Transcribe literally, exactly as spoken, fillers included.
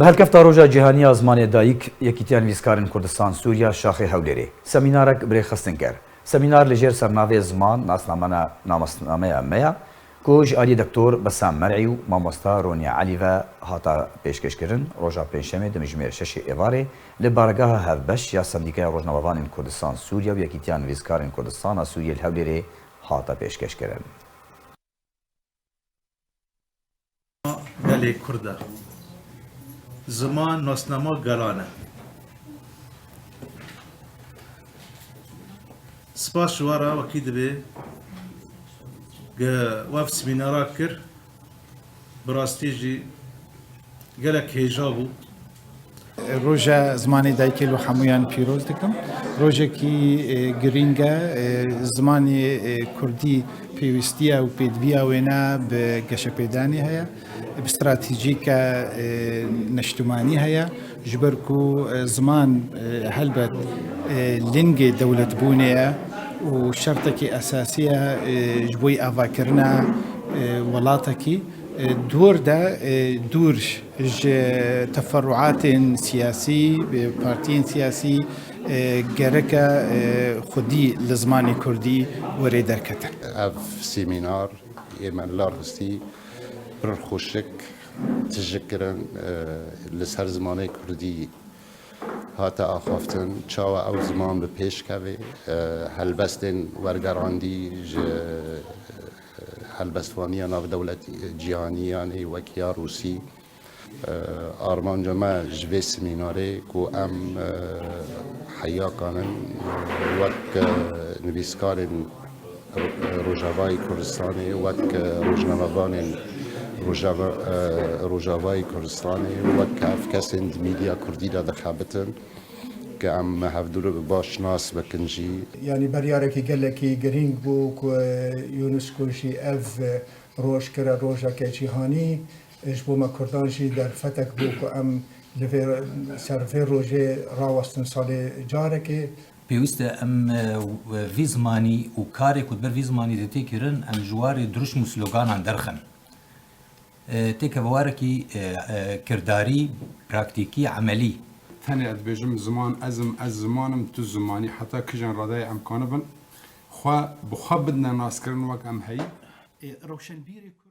Bi helkefta Roja Cîhanî ya Zimanê Dayik, Yekîtiya Nivîskarên Kurdistan Sûriya şaxê Hewlêrê semînarek bi rê xistin kir. Semînar li jêr sernavê Ziman nasnamena-, namasnameya me ya ku ji aliyê Doktor Besam Mer'î û Mamosta Ronî Elî ve hata pêşkêşkirin, roja Pêncşemê dimijmêr şeşê êvarê li baregeha hevbeş ya Sendîkaya Rojnamevanên Kurdistan Sûriye û Yekîtiya Nivîskarên Kurdistana Sûriyê li Hewlêrê hate pêşkêşkirin. Gelê Kurd e. Ziman nasnama gelan e. Spas ji we re wekî divê ge wev semînara kir. Bi rastî jî gelek hêja bû. Roja Zimanê Dayikê li hemûyan pîroz dikim. Rojekî, e, girîng e. E, zimanê, e, kurdî pêwîstiya û pêdiviya wêne bi geşepêdanê heye. Bi stratejîke, e, neştimanî heye. Ji ber ku, e, ziman, e, helbet, e, lingê dewletbûnê ye û şertekî esasî ye, e, ji bo avakirina, e, welatekî. E, dûr de, e, dûr ji teferruatên siyasî, e, partiyên siyasî, e, gereke, e, xwedî li zimanê kurdî were derketin. Ev semînar ê me li lar xistî pir xweşik tijik kirin, e, li ser zimanê kurdî hate axaftin, çawa ew ziman bi pêş keve, e, helbestên wergerandî ji helbestvaniya navdewletî, cîhanî, yanî wek ya Rûsî. E, armanca me ji vê semînarê ku em, e, heya kanin, e, wek, e, nivîskarên Ro-, Rojavayê Kurdistanê, wek, e, rojnamevanên Rojava-, e, Rojavayê Kurdistanê, wek ev kesên di mîdya kurdî de dixebitin, ke em hevdû re bi baş nas bikin jî. Yanî beryarekî gelekî girîng bû ku, e, UNESCO jî ev, e, roj kire rojeke cîhanî. E, ji bo me Kurdan jî derfetek bû ku em li vê, ser vê rojê rawestin salê carekê. Pêwîst e em, e, vî zimanî û karê ku di ber vî zimanî de tê kirin, em ji warê dirûşm û sloganan derxin. E, têkevewarekî, e, e, kirdarî, praktîkî, emelî. Tenê ez dibêjim ziman ez im, ez ziman im, tu zimanî, heta kijan radeyê em kanibin xwe bi xwe bidine naskirin wek em heyî. E, rewşenbîrê ku